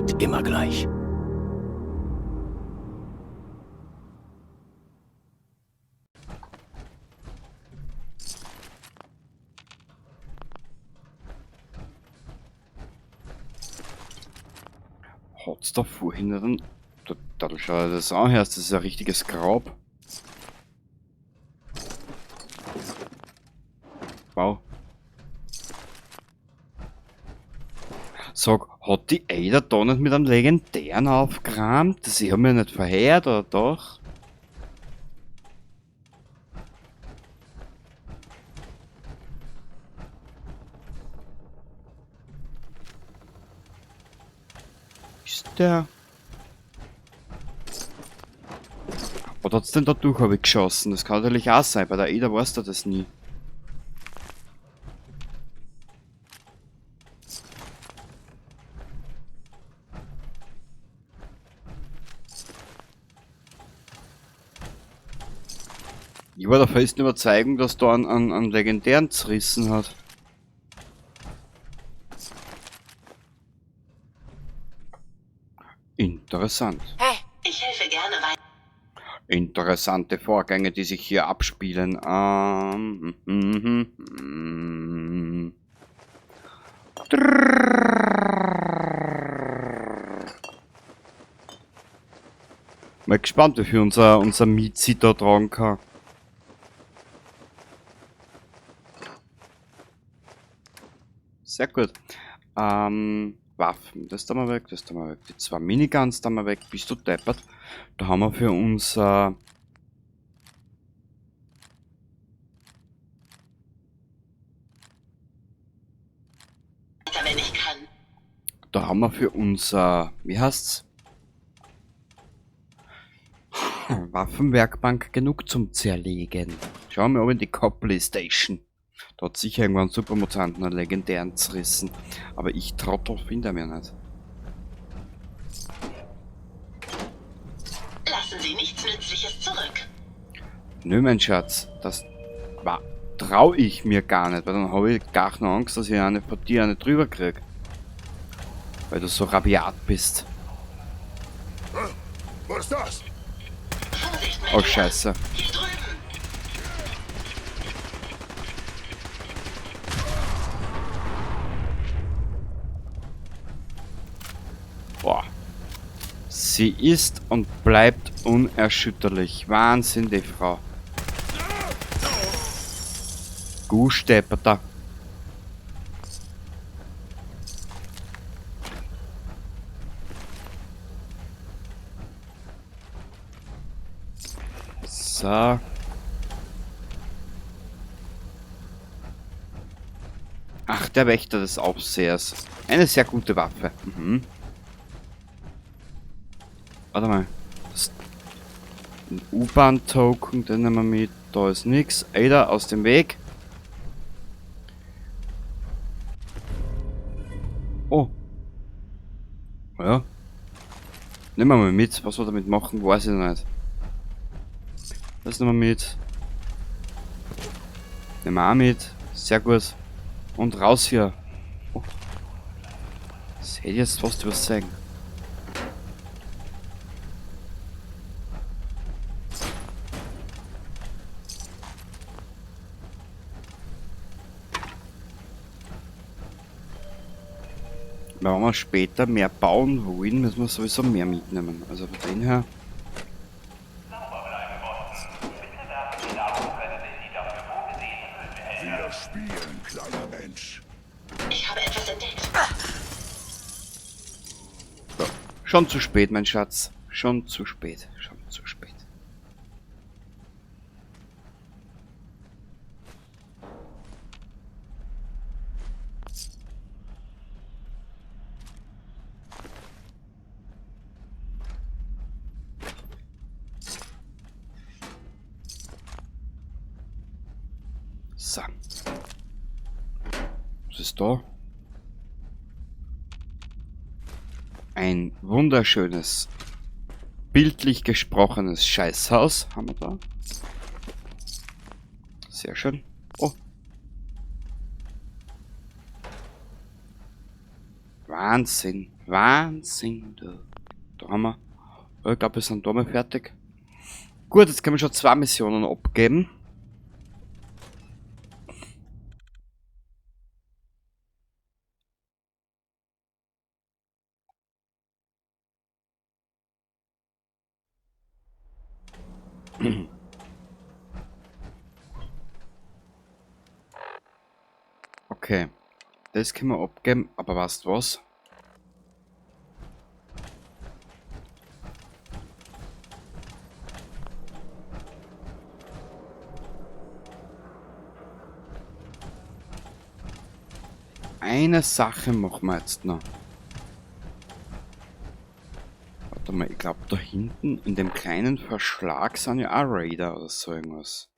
Bleibt immer gleich. Hat's da vorhin dann... Da schau dir das an, das ist ein richtiges Grab. Wow. Sag, hat die Ada da nicht mit einem legendären aufgeräumt? Das ich hab mir nicht verhört, oder doch? Ist der? Oder hat's denn da durch geschossen? Das kann natürlich auch sein, bei der Ada weißt du das nie. Ich war der festen Überzeugung, dass da einen legendären zerrissen hat. Interessant. Hey, ich helfe gerne weiter. Interessante Vorgänge, die sich hier abspielen. Mal gespannt, wie viel unser Mizi da tragen kann. Sehr gut. Waffen, das da mal weg, das da mal weg. Die zwei Miniguns da mal weg. Bist du deppert? Da haben wir für uns, da Wenn ich kann. Da haben wir für unser, wie heißt's? Waffenwerkbank genug zum Zerlegen. Schauen wir mal in die Copley Station. Da hat sicher irgendwann Supermutanten einen legendären zerrissen. Aber ich Trottel finde mir nicht. Lassen Sie nichts Nützliches zurück. Nö, mein Schatz, das war, trau ich mir gar nicht, weil dann hab ich gar noch Angst, dass ich eine von dir eine drüber krieg. Weil du so rabiat bist. Was ist das? Vorsicht, Oh, Scheiße. Hier drüben. Boah. Sie ist und bleibt unerschütterlich. Wahnsinn, die Frau. Gustepperter. So. Ach, der Wächter des Aufsehers. Eine sehr gute Waffe. Warte mal. Das ein U-Bahn-Token, den nehmen wir mit. Da ist nix. Ada, aus dem Weg. Oh. Ja. Nehmen wir mal mit. Was wir damit machen, weiß ich noch nicht. Das nehmen wir mit. Nehmen wir auch mit. Sehr gut. Und raus hier. Oh. Das hätte ich jetzt fast übersehen. Wenn wir später mehr bauen wollen, müssen wir sowieso mehr mitnehmen. Also von dem her. Wir spielen, kleiner Mensch. Ich habe etwas entdeckt. So. Schon zu spät, mein Schatz. Schon zu spät. Schon zu spät. So. Was ist da? Ein wunderschönes, bildlich gesprochenes Scheißhaus haben wir da. Sehr schön. Oh. Wahnsinn, Wahnsinn, du. Da haben wir. Ich glaube, wir sind da mal fertig. Gut, jetzt können wir schon 2 Missionen abgeben. Okay, das können wir abgeben, aber weißt du was? Eine Sache machen wir jetzt noch. Warte mal, ich glaub, da hinten in dem kleinen Verschlag sind ja auch Raider oder so irgendwas.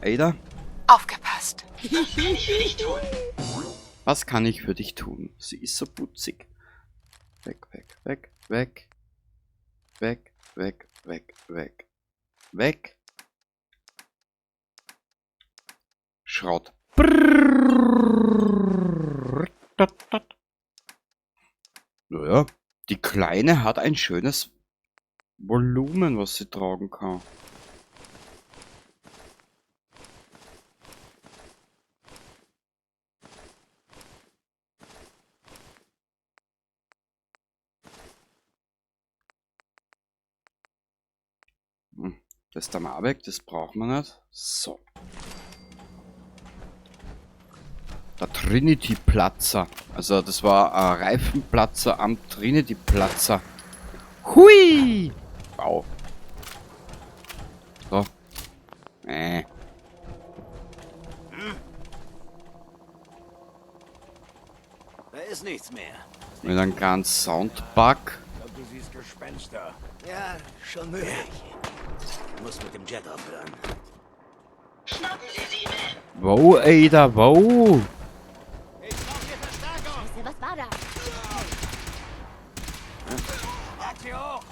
Ada? Aufgepasst. Was kann ich für dich tun? Was kann ich für dich tun? Sie ist so putzig. Weg, weg, weg, weg. Weg, weg, weg, weg. Weg. Schrott. Naja, die Kleine hat ein schönes Volumen, was sie tragen kann. Das ist der Marbeck, das braucht man nicht. So. Der Trinity Plaza. Also das war ein Reifenplatzer am Trinity Plaza. Hui! Wow. So. Da ist nichts mehr. Mit einem kleinen Soundbug. Ich glaub, du siehst Gespenster. Ja, schon möglich. Du musst mit dem Jet aufhören. Schnappen Sie sie, Ma'am. Wow, Ada, wow. Ich brauche hier Verstärkung. Scheiße, was war da? Jagt sie hoch.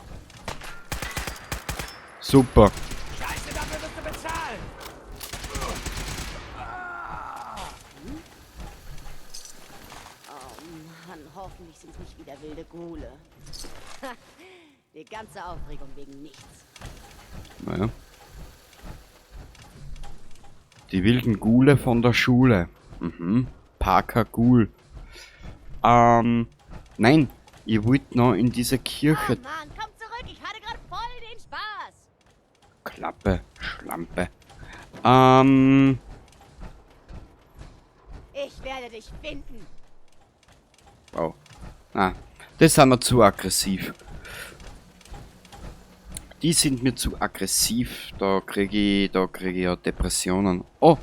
Super. Scheiße, dafür wirst du bezahlen. Oh Mann, hoffentlich sind's nicht wieder wilde Ghule. Die ganze Aufregung wegen nichts. Naja. Die wilden Ghule von der Schule. Mhm. Parker Ghoul. Nein, ich wollte noch in diese Kirche. Oh Mann, komm zurück, ich hatte gerade voll den Spaß. Klappe, Schlampe. Ich werde dich finden. Wow. Ah, das sind wir zu aggressiv. Die sind mir zu aggressiv. Da krieg ich ja Depressionen. Oh!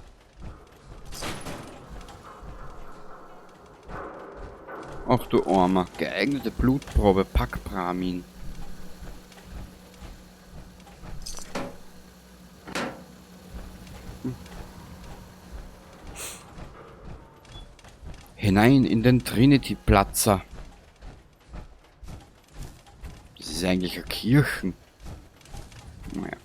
Ach du Armer. Geeignete Blutprobe, Packpramin. Hinein in den Trinity Plaza. Das ist eigentlich eine Kirche. Naja.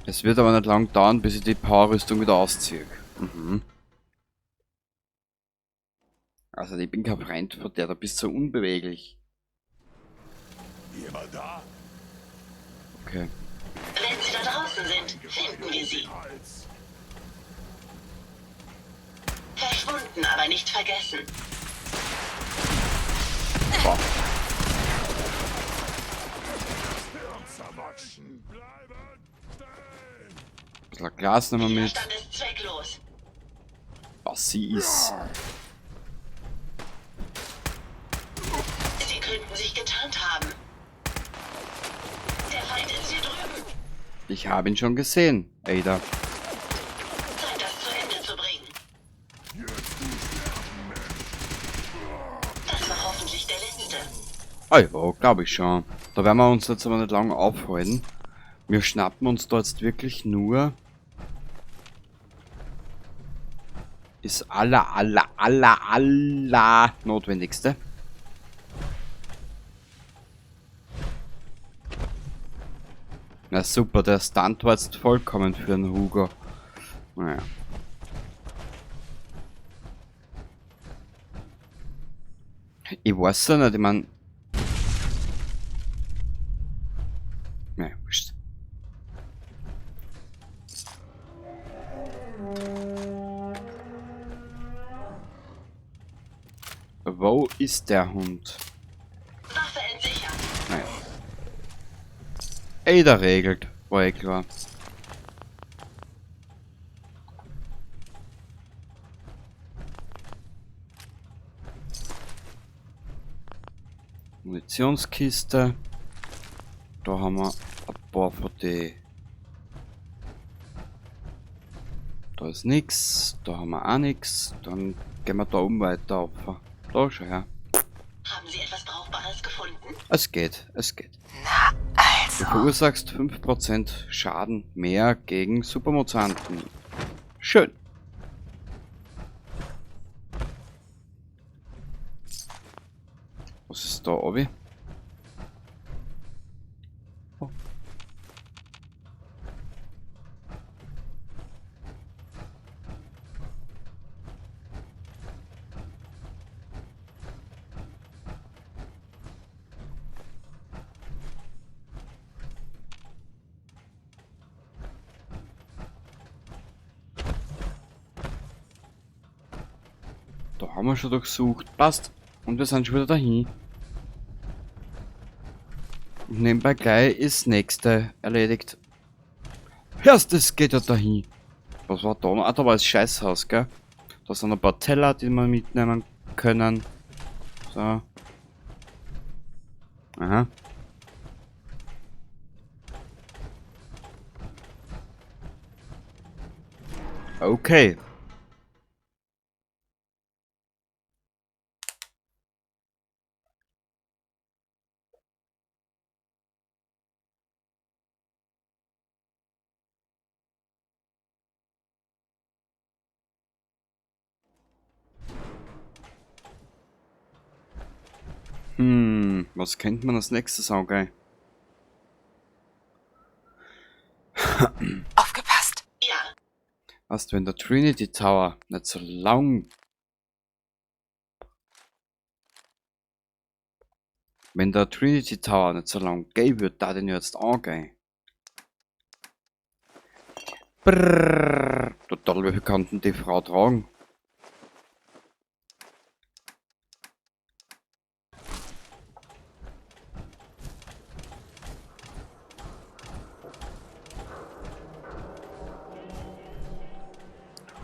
Es wird aber nicht lang dauern, bis ich die Powerrüstung wieder ausziehe. Mhm. Also ich bin kein Freund von der, da bist du so unbeweglich. Jemand da? Okay. Wenn sie da draußen sind, finden wir sie. Verschwunden, aber nicht vergessen. Boah. Ein bisschen Glas nehmen wir mit. Widerstand ist zwecklos. Was sie ist. Sie könnten sich getarnt haben. Der Feind ist hier drüben. Ich habe ihn schon gesehen, Ada. Zeit, das zu Ende zu bringen. Das war hoffentlich der letzte. Ah ja, glaub ich schon. Da werden wir uns jetzt aber nicht lange aufhalten. Wir schnappen uns da jetzt wirklich nur das aller, aller, aller, aller Notwendigste. Na super, der Stunt war jetzt vollkommen für den Hugo. Naja. Ich weiß ja nicht, ich mein... Naja, wurscht. Wo ist der Hund? Waffe entsichert. Naja. Ada regelt, war eh klar. Munitionskiste. Da haben wir ein paar von die. Da ist nix. Da haben wir auch nix. Dann gehen wir da oben weiter auf. Da, schau her. Haben Sie etwas Brauchbares gefunden? Es geht, es geht. Na, also. Du verursachst 5% Schaden mehr gegen Supermutanten. Schön. Was ist da, Obi? Oh. Da haben wir schon durchsucht. Passt. Und wir sind schon wieder dahin. Und nebenbei gleich ist das nächste erledigt. Erstes geht ja dahin. Was war da noch? Ah, da war das Scheißhaus, gell? Da sind ein paar Teller, die wir mitnehmen können. So. Aha. Okay. Was könnte man als nächstes angehen? Aufgepasst. Ja. Weißt du, wenn der Trinity Tower nicht so lang... Wenn der Trinity Tower nicht so lang gehen würde, da den jetzt angehen. Brrrr. Total, wie viel kann denn die Frau tragen?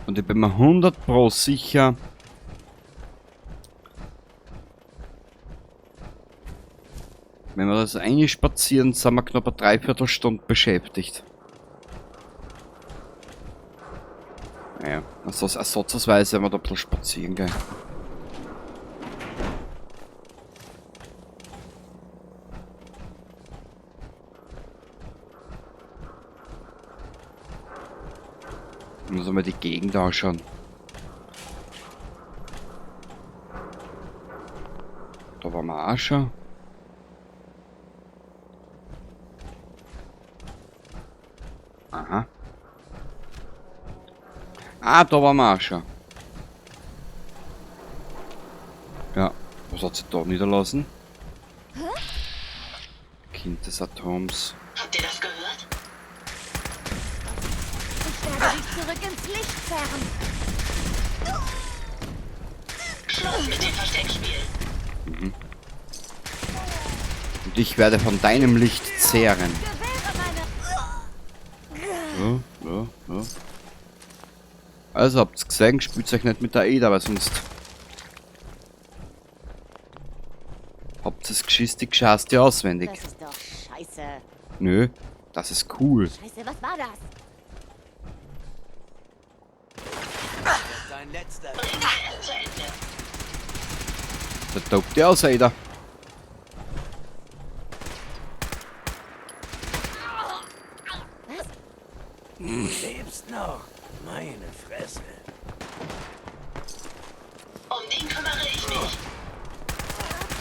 Und ich bin mir 100% sicher, wenn wir das einspazieren, sind wir knapp eine Dreiviertelstunde beschäftigt. Naja, also ersatzweise, wenn wir da ein bisschen spazieren gehen. Ich muss mal die Gegend anschauen. Da waren wir auch schon. Aha. Ah, da waren wir auch schon. Ja, was hat sich da niederlassen? Kind des Atoms. Habt ihr das gehört? Ich werde dich zurück ins Licht zerren. Schluss mit dem Versteckspiel. Mhm. Und ich werde von deinem Licht zehren. Ja, ja, ja. Also habt's gesehen, spielt euch nicht mit der Ada, weil sonst habt ihr's Geschiss, die Gescheißte auswendig. Das ist doch scheiße. Nö, das ist cool. Scheiße, was war das? Dein letzter. Bringen wir es zu Ende. Da taugt die aus, Ada. Was? Du lebst noch. Meine Fresse. Um den kümmere ich mich.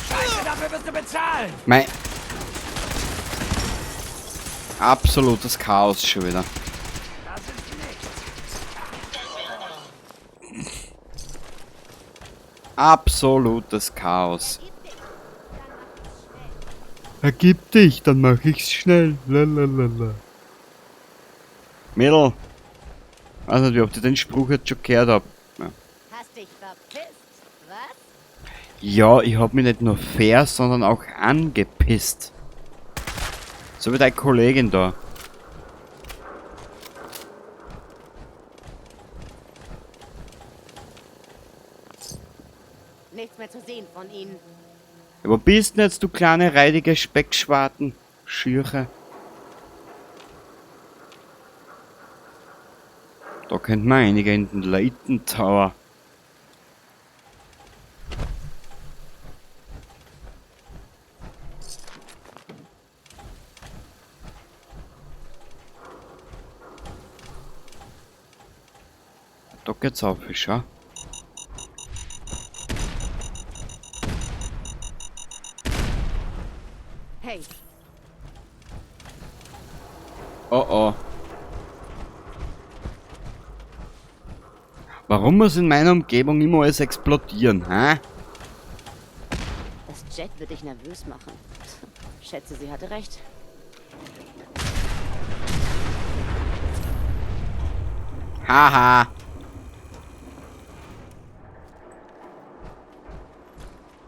Scheiße, dafür wirst du bezahlen. Mei. Absolutes Chaos schon wieder. Das ist nichts. Absolutes Chaos. Ergib dich, dann mach ich's schnell. Lalalala. Mädel. Weiß nicht, wie oft ich den Spruch jetzt schon gehört hab. Ja. Hast dich verpisst, was? Ja, ich hab mich nicht nur fair, sondern auch angepisst. So wie deine Kollegin da. Nichts mehr zu sehen von ihnen. Ja, wo bist denn jetzt, du kleine, reidige Speckschwarten? Schürche. Da könnten wir einige in den Layton Tower. Da geht's auf, schau. Hey, Oh oh. Warum muss in meiner Umgebung immer alles explodieren, hä? das Jet wird dich nervös machen. Schätze, sie hatte recht. Haha.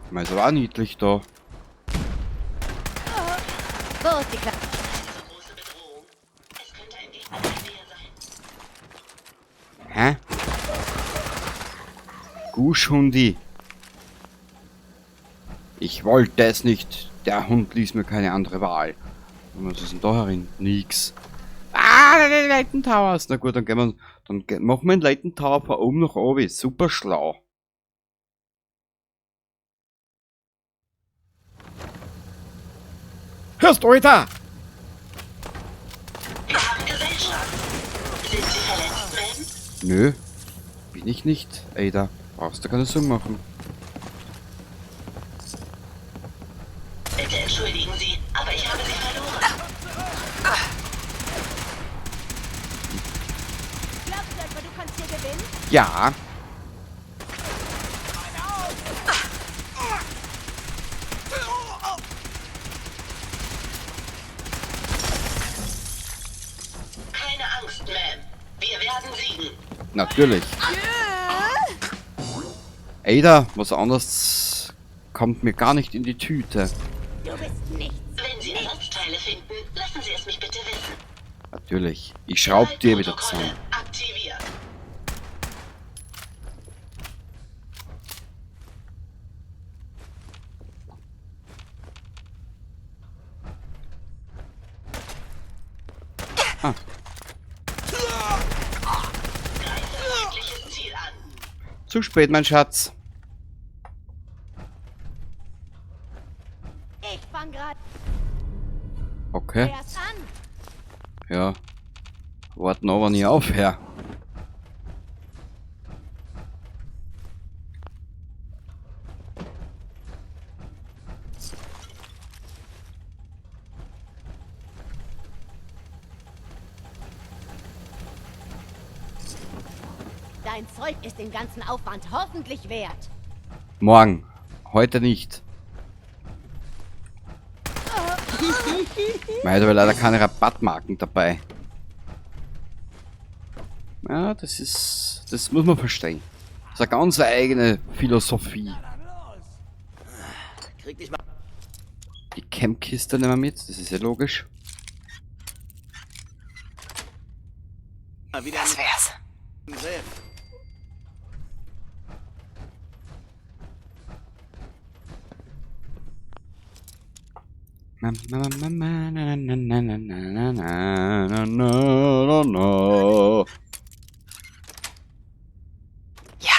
Mal ist aber auch niedlich da. Wo ist die Kla Eine große Bedrohung. Es könnte ein Gegner in der Nähe sein. Hä? Guschhundi. Ich wollte es nicht. Der Hund ließ mir keine andere Wahl. Und was ist denn da herin? Nix. Ah, die Layton Towers. Na gut, dann gehen wir, dann machen wir den Layton Tower von oben nach oben. Super schlau. Hörst du, Alter? Wir haben Gesellschaft. Sind Sie verletzt, Ma'am? Nö, bin ich nicht, Ada. Brauchst du keine Sorgen machen. Bitte entschuldigen Sie, aber ich habe Sie verloren. Glaubst du etwa, du kannst hier gewinnen? Ja. Keine Angst, Ma'am. Wir werden siegen. Natürlich. Ada, was anderes kommt mir gar nicht in die Tüte. Du bist nichts. Wenn Sie Ersatzteile finden, lassen Sie es mich bitte wissen. Natürlich. Ich schraub dir wieder zusammen. Aktiviert. Ah. Greife feindliches Ziel an. Zu spät, mein Schatz. Ich fang grad Okay. erst an. Ja. Warten aber nie auf, Herr. Dein Zeug ist den ganzen Aufwand hoffentlich wert. Morgen. Heute nicht. Man hat aber leider keine Rabattmarken dabei. Ja, das ist... Das muss man verstehen. Das ist eine ganz eigene Philosophie. Krieg dich mal. Die Campkiste nehmen wir mit, das ist ja logisch. Wieder Das wär's. im Griff. Na, na, na, na, na, na, na, na, na, na, na, na, na, na. Ja.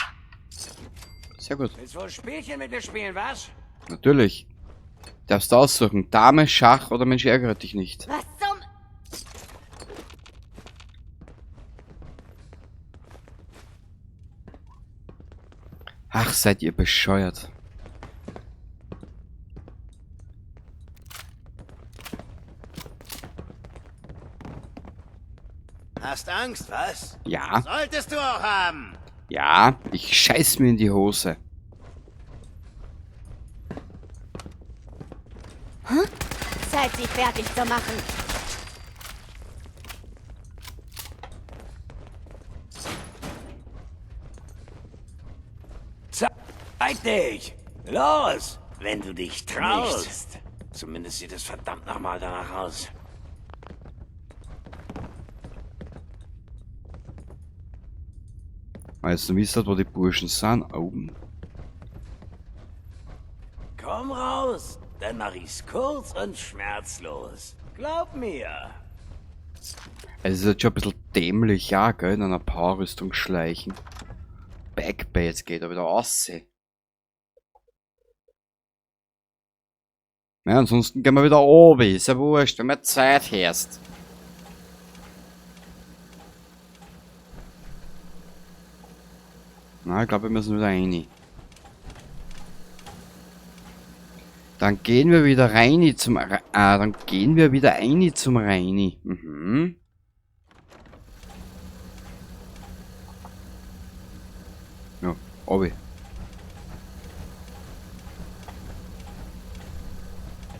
Sehr gut. Willst wohl Spielchen mit mir spielen, was? Natürlich. Darfst du aussuchen. Dame, Schach oder Mensch, ärgere dich nicht. Was zum... Ach, seid ihr bescheuert. Hast Angst, was? Ja. Solltest du auch haben. Ja, ich scheiß mir in die Hose. Hm? Zeit, sie fertig zu machen. Zeig dich! Los! Wenn du dich traust. Nicht. Zumindest sieht es verdammt nochmal danach aus. Weißt du, wisst ihr, wo die Burschen sind? Oben. Komm raus, dann mach ich's kurz und schmerzlos. Glaub mir. Es ist jetzt schon ein bisschen dämlich, ja, gell, in einer Powerrüstung schleichen. Backbase geht aber wieder raus. Ja, ansonsten gehen wir wieder oben, ist ja wurscht, wenn man Zeit herrscht. Na, ich glaube, wir müssen wieder rein. Dann gehen wir wieder rein zum dann gehen wir wieder rein zum Reini. Mhm. Ja, obi.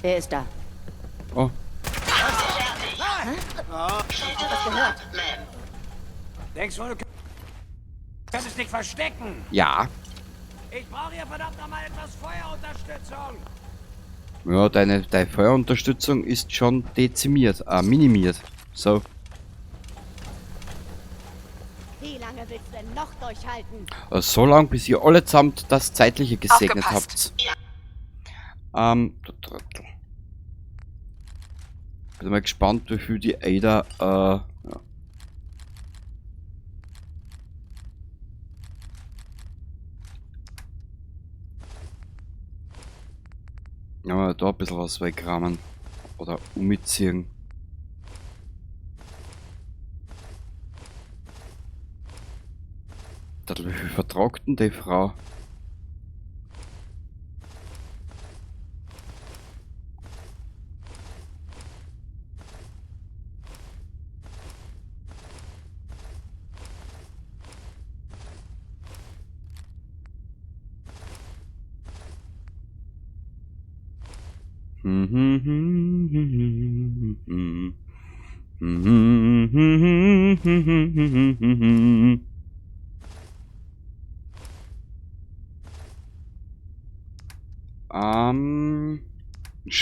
Wer ist da? Oh. Schalte Waffen ab, Ma'am. Denkst du, du könntest dich verstecken? Ja. Ich brauche hier verdammt nochmal etwas Feuerunterstützung. Ja, deine Feuerunterstützung ist schon dezimiert, minimiert. So. Wie lange willst du denn noch durchhalten? So lange, bis ihr allesamt das Zeitliche gesegnet Aufgepasst. habt. Ja. Der Trottel. Bin mal gespannt, wie viel die Ada, ja. Ja, mal da ein bisschen was wegrammen. Oder umziehen. Wie viel vertragt denn die Frau?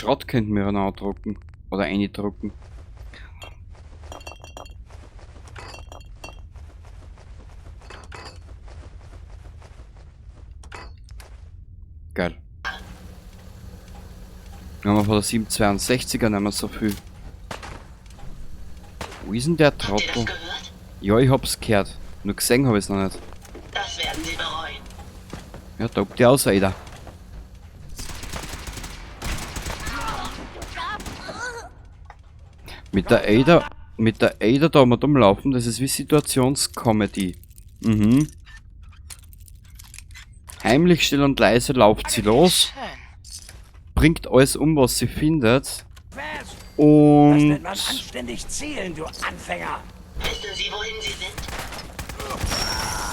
Schrott könnten wir noch drucken. Oder eindrucken. Geil. Haben wir von der 762er nicht mehr so viel. Wo ist denn der Habt ihr das Trottel? gehört? Ja, ich hab's gehört. Nur gesehen hab ich's noch nicht. Das werden Sie bereuen. Ja, tob die aus, Alter. Mit der Ada da mal rumlaufen, das ist wie Situationscomedy. Mhm. Heimlich, still und leise lauft sie los. Bringt alles um, was sie findet. Fest! Das Und nennt man anständig zielen, du Anfänger! Wissen Sie, wohin Sie sind?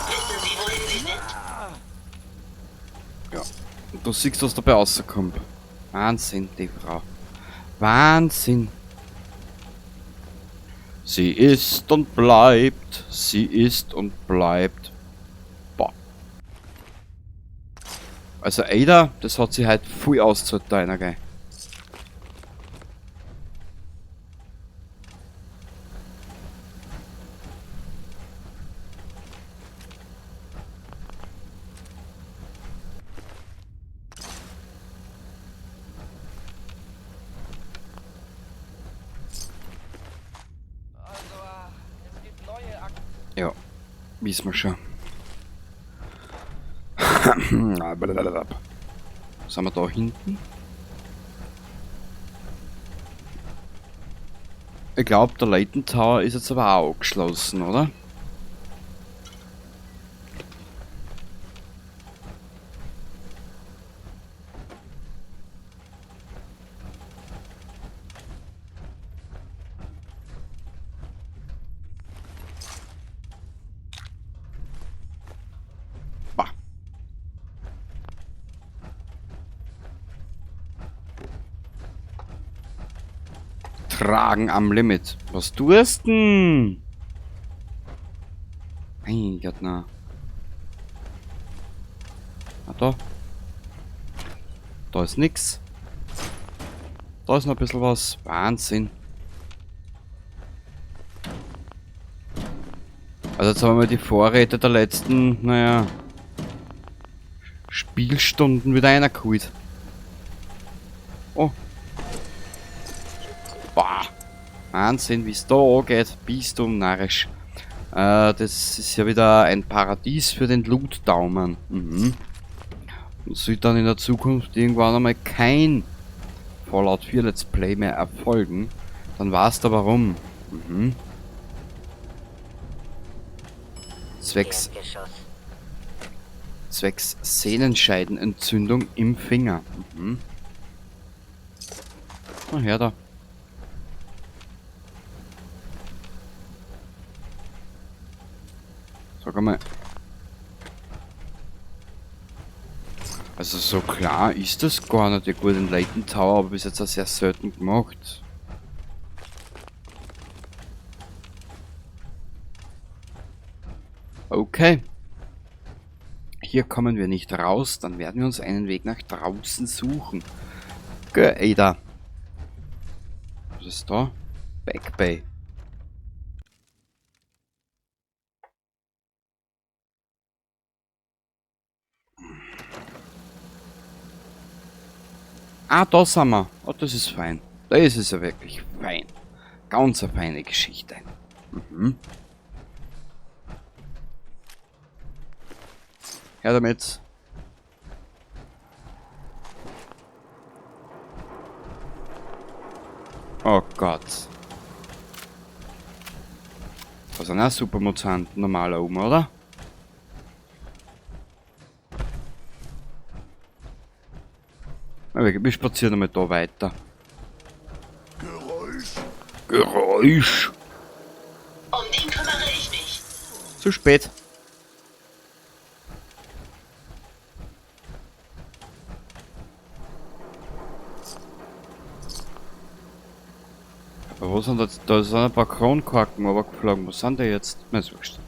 Wissen Sie, wohin Sie sind? ja. Und du siehst, was dabei rauskommt. Wahnsinn, die Frau. Wahnsinn. Sie ist und bleibt. Sie ist und bleibt. Boah. Also Ada, das hat sie halt viel auszahlt, da einer, gell. Ja, wissen wir schon. Was haben wir da hinten? Ich glaub, der Layton Tower ist jetzt aber auch abgeschlossen, oder? Tragen am Limit. Was tust denn? Mein Gott, na. Ah, da. Da ist nix. Da ist noch ein bisschen was. Wahnsinn. Also jetzt haben wir die Vorräte der letzten, naja, Spielstunden wieder reingeholt. Oh. Boah. Wahnsinn, wie es da angeht. Bist du narrisch. Das ist ja wieder ein Paradies für den Loot-Daumen. Mhm. Und sollte dann in der Zukunft irgendwann einmal kein Fallout 4 Let's Play mehr erfolgen, dann weißt du warum. Mhm. Zwecks Sehnenscheidenentzündung im Finger. Mhm. Na her da. Sag einmal. Also so klar ist das gar nicht. Ja gut, den Layton Tower habe ich bis jetzt auch sehr selten gemacht. Okay. Hier kommen wir nicht raus, dann werden wir uns einen Weg nach draußen suchen. Geh, Ada. Was ist da? Back Bay. Ah, da sind wir. Oh, das ist fein. Das ist ja wirklich fein. Ganz eine feine Geschichte. Mhm. Her damit. Oh Gott. Da sind auch Supermutanten normal oben, oder? Na, wir spazieren einmal da weiter. Geräusch. Geräusch. Um den kümmere ich mich. Zu spät. Aber wo sind das? Da sind ein paar Kronkorken runtergeflogen. Was sind die jetzt? Na, ist wurscht.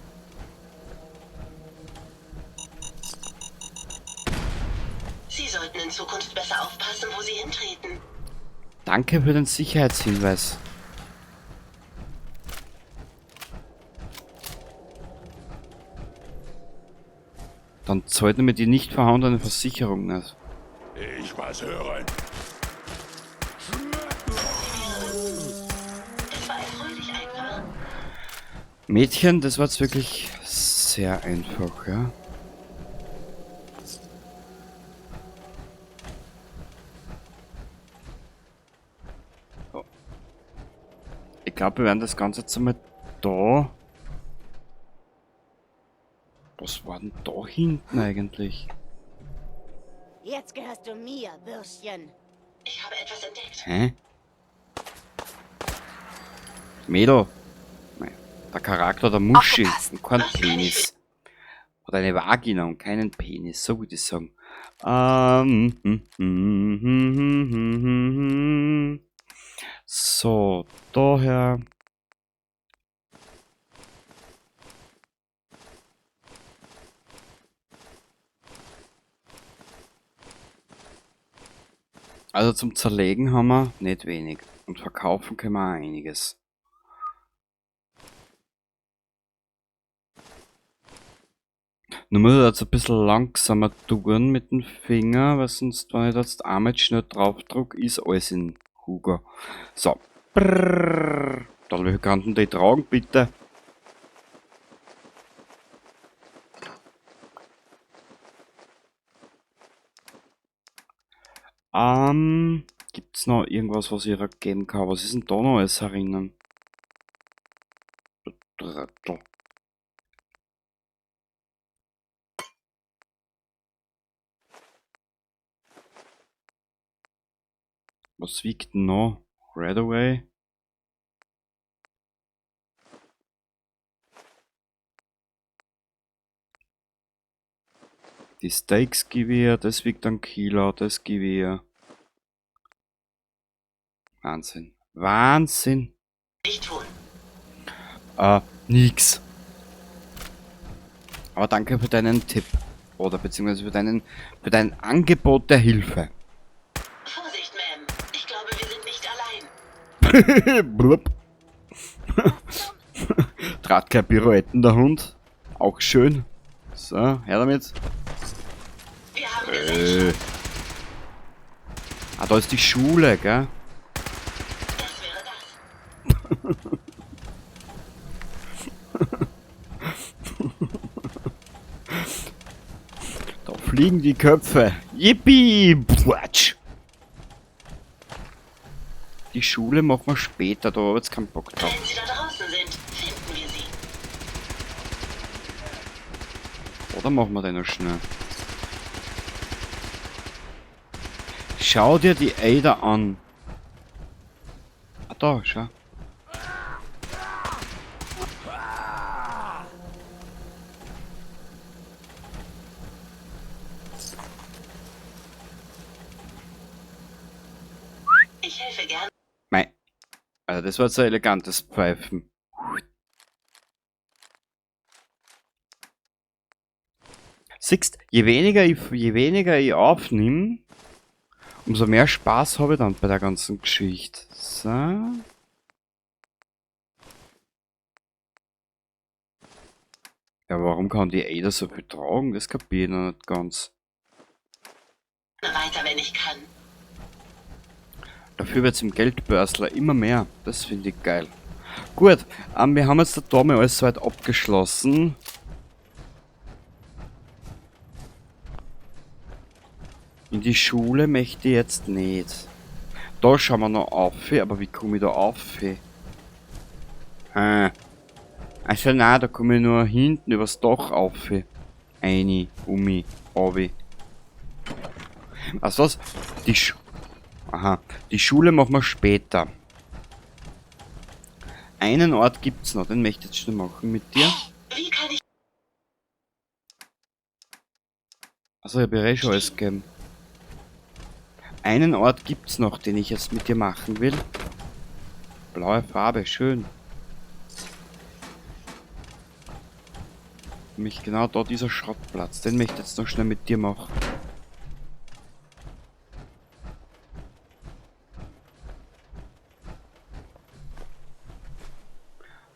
Sie sollten in Zukunft besser aufpassen, wo Sie hintreten. Danke für den Sicherheitshinweis. Dann zahlt mir die nicht vorhandene Versicherung nicht. Ich was hören. Das war erfreulich einfach. Mädchen, das war jetzt wirklich sehr einfach, ja. Oh. Ich glaube, wir werden das Ganze jetzt einmal da. Was war denn da hinten eigentlich? Jetzt gehörst du mir, Würstchen. Ich habe etwas entdeckt. Hä? Mädel. Nein, der Charakter der Muschi Aufgepasst. und kein Was kann ich Penis. Hat eine Vagina und keinen Penis, so würde ich sagen. So, daher. Also zum Zerlegen haben wir nicht wenig. Und verkaufen können wir auch einiges. Nur muss ich jetzt ein bisschen langsamer tun mit dem Finger, weil sonst, wenn ich da jetzt einmal schnell drauf drück, ist alles in Hugo. So. Brrrr. Da wie kann denn die tragen, bitte? Gibt's noch irgendwas, was ich ihr geben kann? Was ist denn da noch alles herinnen? Drittel. Was wiegt denn noch? Radaway? Die Steaks gebe ich ihr, das wiegt ein Kilo, das gebe ich ihr. Wahnsinn. Wahnsinn. Ich tun? Nix. Aber danke für deinen Tipp. Oder beziehungsweise für dein Angebot der Hilfe. Vorsicht, Ma'am. Ich glaube, wir sind nicht allein. Blub. Trat keine Pirouetten, der Hund. Auch schön. So, her damit. Wir haben Gesellschaft. Ah, da ist die Schule, gell? Das wäre das. Da fliegen die Köpfe. Yippie! Platsch! Die Schule machen wir später, da hab ich jetzt keinen Bock drauf. Wenn sie da draußen sind, finden wir sie. Oder machen wir den noch schnell? Schau dir die Ada an. Ah, da, schau. Ich helfe gern. Mei. Also das war jetzt ein elegantes Pfeifen. Siehst, je weniger ich aufnehme, umso mehr Spaß habe ich dann bei der ganzen Geschichte. So. Ja, warum kann die Ada so viel tragen? Das kapiere ich noch nicht ganz. Weiter, wenn ich kann. Dafür wird's im Geldbörsler immer mehr. Das finde ich geil. Gut, wir haben jetzt da mal alles soweit abgeschlossen. In die Schule möchte ich jetzt nicht. Da schauen wir noch auf, aber wie komme ich da auf? Also nein, da komme ich nur hinten übers Dach auf. Eini, Umi, Obi. Was, was? Die Aha, die Schule machen wir später. Einen Ort gibt's noch, den möchte ich jetzt schon machen mit dir. Wie kann ich... Also ich hab ja eh schon alles gegeben. Einen Ort gibt's noch, den ich jetzt mit dir machen will. Blaue Farbe, schön. Nämlich genau da dieser Schrottplatz, den möchte ich jetzt noch schnell mit dir machen.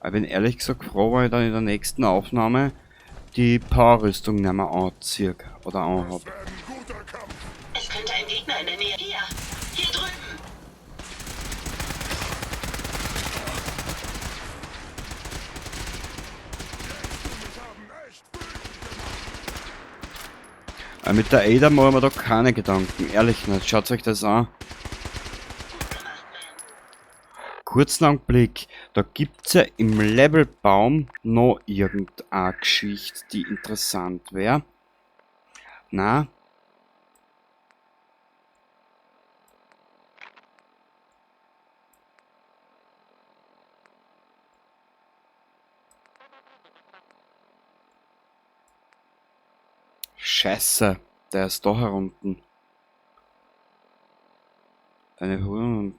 Ich bin ehrlich gesagt froh, weil ich dann in der nächsten Aufnahme die Powerrüstung nicht mehr anziehe oder anhab. Es könnte ein Gegner in der Nähe. Hier, hier drüben. Mit der Ada machen wir da keine Gedanken, ehrlich nicht. Schaut euch das an. Kurzen Augenblick, da gibt's ja im Levelbaum noch irgendeine Geschichte, die interessant wär. Na? Scheiße, der ist da herunten. Deine Huren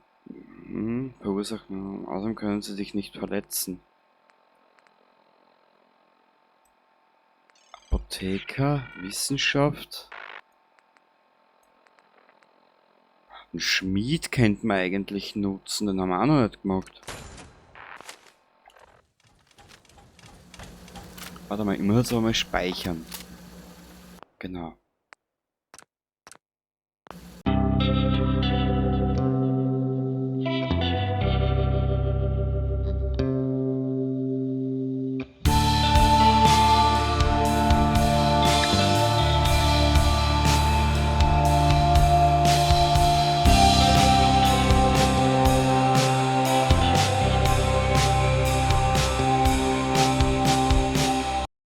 verursachen. Außerdem können sie dich nicht verletzen. Apotheker, Wissenschaft. Ein Schmied könnte man eigentlich nutzen, den haben wir auch noch nicht gemacht. Warte mal, ich muss jetzt aber mal speichern. Genau.